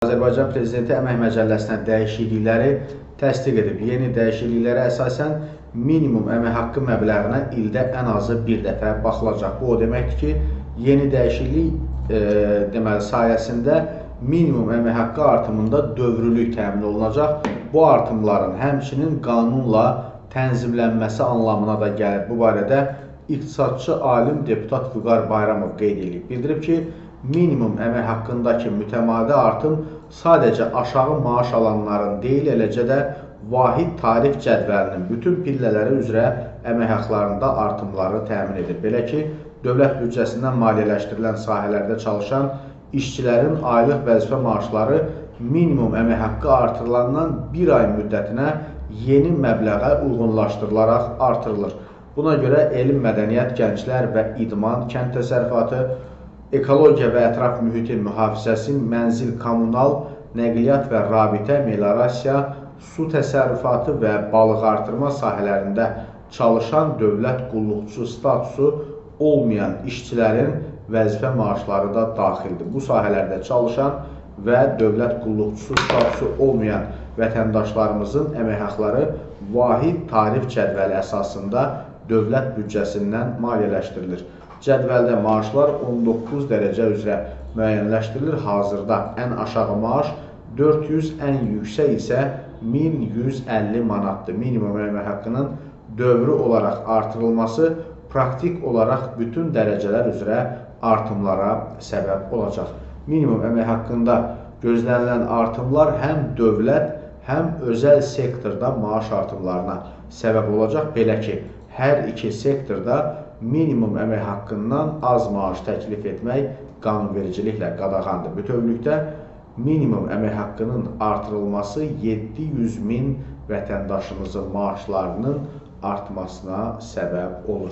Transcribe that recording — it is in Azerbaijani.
Azərbaycan Prezidenti Əmək Məcəlləsinə dəyişiklikləri təsdiq edib. Yeni dəyişikliklərə əsasən minimum əmək haqqı məbləğinə ildə ən azı bir dəfə baxılacaq. Bu o deməkdir ki, yeni dəyişiklik deməli sayəsində minimum əmək haqqı artımında dövrlülük təmin olunacaq. Bu artımların həmçinin qanunla tənzimlənməsi anlamına da gəlir. Bu barədə iqtisadçı alim deputat Vüqar Bayramov qeyd edib. Bildirib ki, minimum əmək haqqındakı mütəmadi artım sadəcə aşağı maaş alanların deyil, eləcə də vahid tarif cədvəlinin bütün pillələri üzrə əmək haqlarında artımları təmin edir. Belə ki, dövlət büdcəsindən maliyyələşdirilən sahələrdə çalışan işçilərin aylıq vəzifə maaşları minimum əmək haqqı artırılandan bir ay müddətinə yeni məbləğə uyğunlaşdırılaraq artırılır. Buna görə elm, mədəniyyət, gənclər və idman, kənd təsərrüfatı, ekologiya və ətraf mühitin mühafizəsi, mənzil, kommunal, nəqliyyat və rabitə, meliorasiya, su təsərrüfatı və balıq artırma sahələrində çalışan dövlət qulluqçusu statusu olmayan işçilərin vəzifə maaşları da daxildir. Bu sahələrdə çalışan və dövlət qulluqçusu statusu olmayan vətəndaşlarımızın əmək haqları vahid tarif cədvəli əsasında dövlət büdcəsindən maliyyələşdirilir. Cədvəldə maaşlar 19 dərəcə üzrə müəyyənləşdirilir. Hazırda ən aşağı maaş 400, ən yüksək isə 1150 manatdır. Minimum əmək haqqının dövrü olaraq artırılması praktik olaraq bütün dərəcələr üzrə artımlara səbəb olacaq. Minimum əmək haqqında gözlənilən artımlar həm dövlət, həm özəl sektorda maaş artımlarına səbəb olacaq. Belə ki, hər iki sektorda minimum əmək haqqından az maaş təklif etmək qanunvericiliklə qadağandır. Bütövlükdə minimum əmək haqqının artırılması 700 min vətəndaşımızın maaşlarının artmasına səbəb olur.